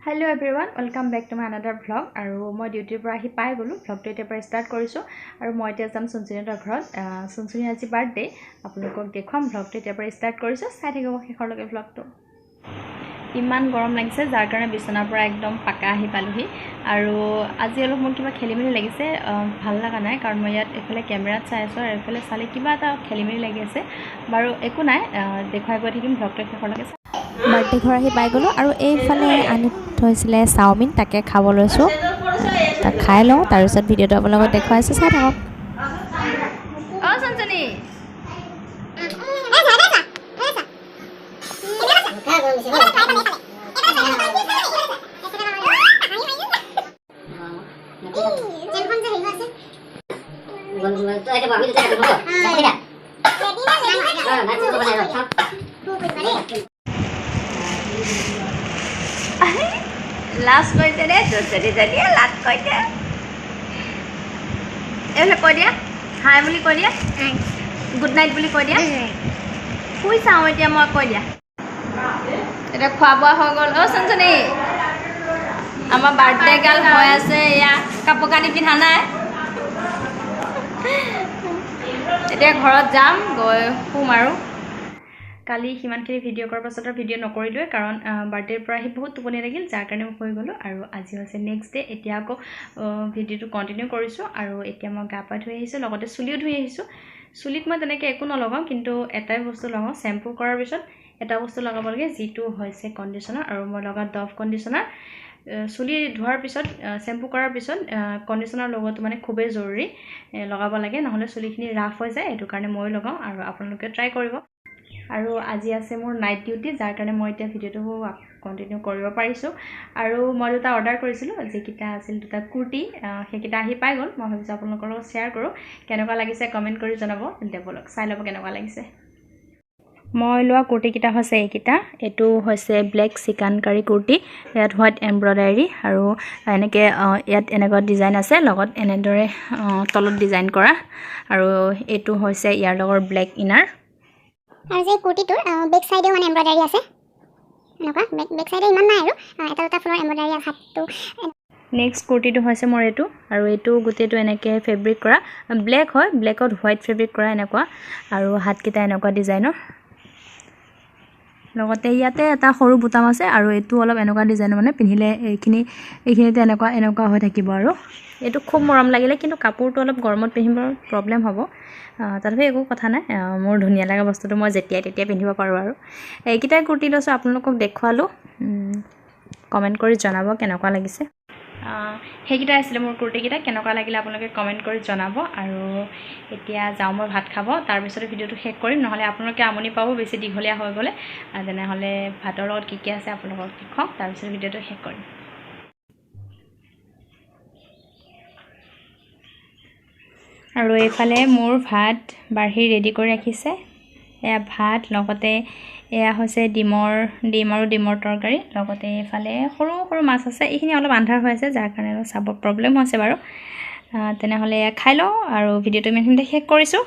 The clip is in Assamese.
Hello everyone, welcome back to my another vlog. আৰু মই ডিউটিৰ পৰা আহি পাই গ'লোঁ। ভ্লগটো এতিয়াৰ পৰা ষ্টাৰ্ট কৰিছোঁ আৰু মই এতিয়া যাম চুনচুনিহঁতৰ ঘৰত। চুনচুনি আজি বাৰ্থডে, আপোনালোকক দেখুৱাম। ভ্লগটো এতিয়াৰ পৰা ষ্টাৰ্ট কৰিছোঁ, চাই থাকিব শেষৰলৈকে ভ্লগটো। ইমান গৰম লাগিছে, যাৰ কাৰণে বিচনাৰ পৰা একদম পাকা আহি পালোহি। আৰু আজি অলপ মোৰ কিবা খেলি মেলি লাগিছে, ভাল লগা নাই, কাৰণ মই ইয়াত এইফালে কেমেৰাত চাই আছোঁ আৰু এইফালে চালে কিবা এটা খেলি মেলি লাগি আছে। বাৰু একো নাই, দেখুৱাই গৈ থাকিম ভ্লগটো শেষৰলৈকে। বাৰ্থডে ঘৰ আহি পাই গ'লোঁ আৰু এইফালে আনি থৈছিলে চাওমিন, তাকে খাব লৈছোঁ। তাক খাই লওঁ, তাৰপিছত ভিডিঅ'টো আপোনালোকক দেখুৱাইছোঁ, চাই থাকক। অঁ চুনচুনি, লাজ কৰিছে দেই চুনচুনিজনীয়ে, লাজ কৰিছে। এইফালে কৈ দিয়া, হাই বুলি কৈ দিয়া, গুড নাইট বুলি কৈ দিয়া। শুই চাওঁ এতিয়া মই, কৈ দিয়া। এতিয়া খোৱা বোৱা হৈ গ'ল। অ' চুনচুনি, আমাৰ বাৰ্থডে গাৰ্ল হৈ আছে, এয়া কাপোৰ কানি পিন্ধা নাই। এতিয়া ঘৰত যাম, গৈ শুম। আৰু কালি সিমানখিনি ভিডিঅ' কৰাৰ পাছত আৰু ভিডিঅ' নকৰিলোৱে, কাৰণ বাৰ্থডেৰ পৰা আহি বহুত টোপনি লাগিল, যাৰ কাৰণে মই শুই গ'লোঁ। আৰু আজি হৈছে নেক্সট ডে, এতিয়া আকৌ ভিডিঅ'টো কণ্টিনিউ কৰিছোঁ। আৰু এতিয়া মই গা পা ধুই আহিছোঁ, লগতে চুলিও ধুই আহিছোঁ। চুলিত মই তেনেকৈ একো নলগাওঁ, কিন্তু এটাই বস্তু লগাওঁ, শ্বেম্পু কৰাৰ পিছত এটা বস্তু লগাব লাগে, যিটো হৈছে কণ্ডিশ্যনাৰ। আৰু মই লগাওঁ ডভ কণ্ডিশ্যনাৰ। চুলি ধোৱাৰ পিছত, শ্বেম্পু কৰাৰ পিছত কণ্ডিশ্যনাৰ লগোৱাটো মানে খুবেই জৰুৰী, লগাব লাগে, নহ'লে চুলিখিনি ৰাফ হৈ যায়। সেইটো কাৰণে ময়ো লগাওঁ আৰু আপোনালোকে ট্ৰাই কৰিব। আৰু আজি আছে মোৰ নাইট ডিউটি, যাৰ কাৰণে মই এতিয়া ভিডিঅ'টো কণ্টিনিউ কৰিব পাৰিছোঁ। আৰু মই দুটা অৰ্ডাৰ কৰিছিলোঁ, যিকেইটা আছিল দুটা কুৰ্তি, সেইকেইটা আহি পাই গ'ল। মই ভাবিছোঁ আপোনালোকৰ লগত শ্বেয়াৰ কৰোঁ, কেনেকুৱা লাগিছে কমেণ্ট কৰি জনাব। তেন্তে ব'লক চাই ল'ব কেনেকুৱা লাগিছে। মই লোৱা কুৰ্তিকেইটা হৈছে এইকেইটা। এইটো হৈছে ব্লেক চিকেন কাৰী কুৰ্তি, ইয়াত হোৱাইট এম্ব্ৰইডাৰী আৰু এনেকৈ ইয়াত এনেকুৱা ডিজাইন আছে, লগত এনেদৰে তলত ডিজাইন কৰা। আৰু এইটো হৈছে ইয়াৰ লগৰ ব্লেক ইনাৰ। আৰু যে কুৰ্তিটোৰ বেক চাইডেও মানে এম্ব্ৰইডাৰী আছে, এনেকুৱা বেক চাইডে ইমান নাই আৰু এটা দুটা ফুলৰ এম্ব্ৰইডাৰী। হাতটো নেক্সট কুৰ্তিটো হৈছে মোৰ এইটো। আৰু এইটো গোটেইটো এনেকৈ ফেব্ৰিক কৰা, ব্লেক হয়, ব্লেকত হোৱাইট ফেব্ৰিক কৰা এনেকুৱা। আৰু হাতকেইটা এনেকুৱা ডিজাইনৰ, লগতে ইয়াতে এটা সৰু বুটাম আছে। আৰু এইটো অলপ এনেকুৱা ডিজাইনৰ, মানে পিন্ধিলে এইখিনিতে এনেকুৱা এনেকুৱা হৈ থাকিব। আৰু এইটো খুব মৰম লাগিলে, কিন্তু কাপোৰটো অলপ গৰমত পিন্ধিব প্ৰব্লেম হ'ব। তথাপি একো কথা নাই, মোৰ ধুনীয়া লগা বস্তুটো মই যেতিয়াই তেতিয়া পিন্ধিব পাৰোঁ। আৰু এইকেইটাই কুৰ্তি লৈছোঁ, আপোনালোকক দেখুৱালোঁ। কমেণ্ট কৰি জনাব কেনেকুৱা লাগিছে। সেইকেইটাই আছিলে মোৰ কুৰ্তিকেইটা, কেনেকুৱা লাগিলে আপোনালোকে কমেণ্ট কৰি জনাব। আৰু এতিয়া যাওঁ মই ভাত খাব, তাৰপিছতে ভিডিঅ'টো শেষ কৰিম, নহ'লে আপোনালোকে আমনি পাব বেছি দীঘলীয়া হৈ গ'লে। তেনেহ'লে ভাতৰ লগত কি কি আছে আপোনালোকক দেখুৱাওঁ, তাৰপিছত ভিডিঅ'টো শেষ কৰিম। আৰু এইফালে মোৰ ভাত বাঢ়ি ৰেডি কৰি ৰাখিছে। এয়া ভাত, লগতে এয়া হৈছে ডিম আৰু ডিমৰ তৰকাৰী, লগতে এইফালে সৰু সৰু মাছ আছে। এইখিনি অলপ আন্ধাৰ হৈ আছে, যাৰ কাৰণে অলপ চাব প্ৰব্লেম হৈছে বাৰু। তেনেহ'লে এয়া খাই লওঁ আৰু ভিডিঅ'টো ইমানখিনিতে শেষ কৰিছোঁ।